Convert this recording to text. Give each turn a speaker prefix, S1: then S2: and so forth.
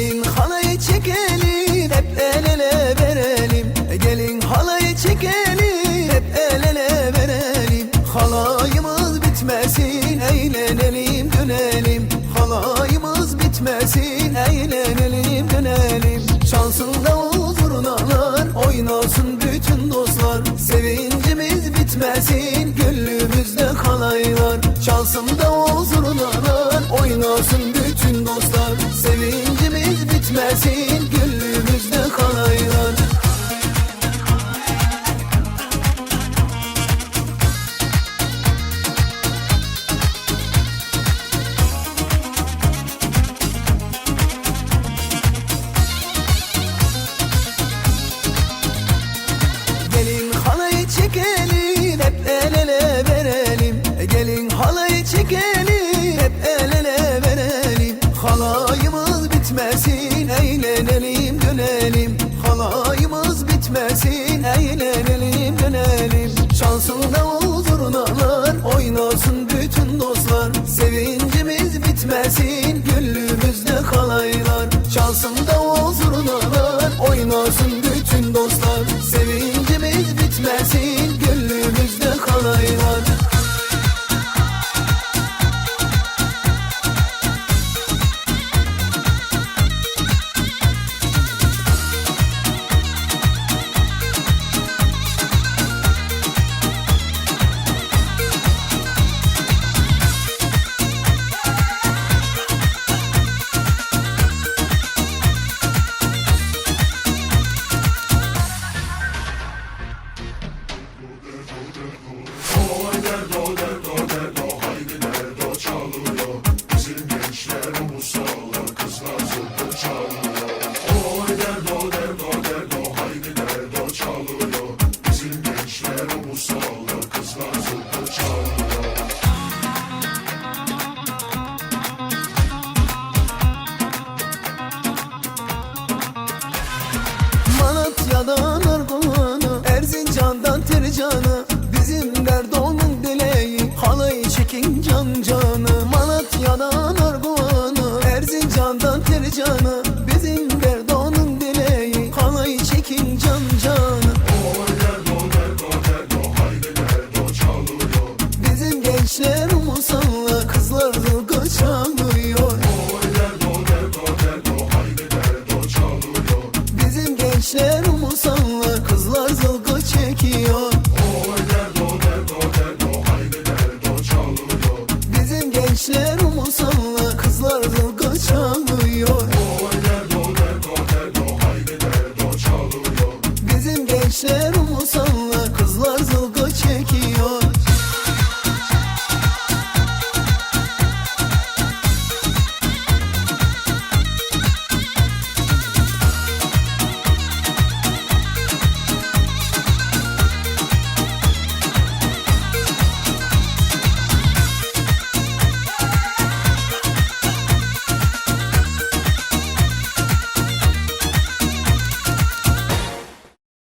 S1: Gelin halayı çekelim hep el ele verelim Gelin halayı çekelim hep el ele verelim Halayımız bitmesin eğlenelim dönelim Halayımız bitmesin eğlenelim dönelim Çalsın davul zurnalar oynasın bütün dostlar Sevincimiz bitmesin gönlümüzde halaylar Çalsın davul zurnalar oynasın bütün dostlar Sevincimiz bitmesin gönlümüzde halaylar Gelin halayı çekelim hep el ele verelim Gelin halayı çekelim hep el ele verelim Halayımız bitmesin eğlenelim dönelim Halayımız bitmesin eğlenelim dönelim Çalsın davul zurnalar oynasın bütün dostlar Sevincimiz bitmesin gönlümüzde halaylar Çalsın davul zurnalar oynasın bütün dostlar Sevincimiz bitmesin gönlümüzde halaylar Malatya'dan Arguvan'a Erzincan'dan Tercan'a.